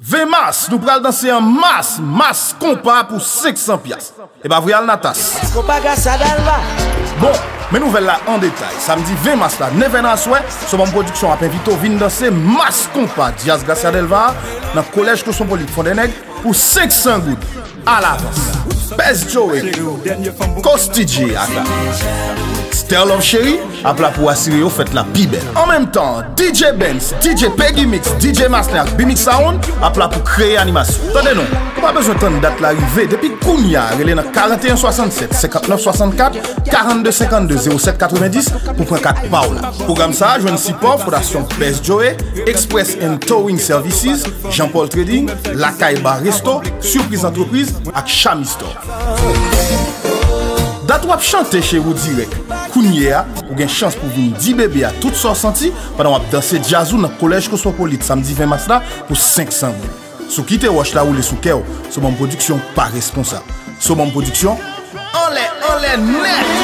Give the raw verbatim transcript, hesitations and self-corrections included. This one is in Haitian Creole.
Ven mas, nou pral danse an mas, mas konpa pou senk san pyas. E pa vre, Alnatas? Mas konpa Gracia Delva. Bon, men nouvèl la an detay. Samdi ven mas la, nèf è nan aswè, Sobonm Production ap envite w vin danse mas konpa djaz Gracia Delva nan Kolèj Kosmopolit Fondènèg pou senk san goud alavans. Best Joey, Coach T J ak Stella Love Cherie ap la pou asire yo fèt la pi bèl. An menm tan, D J Benz, D J Peggy Mix, D J Maslin ak B-Mix Sound ap la pou kreye animasyon. Tande non, ou pa bezwen tann dat la rive. Depi kounye a, rele nan karanteyen swasannsèt, senkantnèf swasannkat, karannde senkannde, zewo sèt katrevendis pou pran kat pa w la. Pwogram sa a jwenn sipò Fondasyon Best Joey, Express and Towing Services, Jean Paul Trading, Lakay Bar Resto, Surprise Entreprise ak Chami Store. Dat w ap chante chez Roody Rec. Kounye a, ou gen chans pou vin di bebe a tout sa w santi pandan w ap danse djaz ou nan Kolèj Kosmopolit samdi ven mas la pou senk san goud. Si w kite wòch la woule sou kè w, Sobonm Production pa responsab. Sobonm Production, anlè, anlè nèt!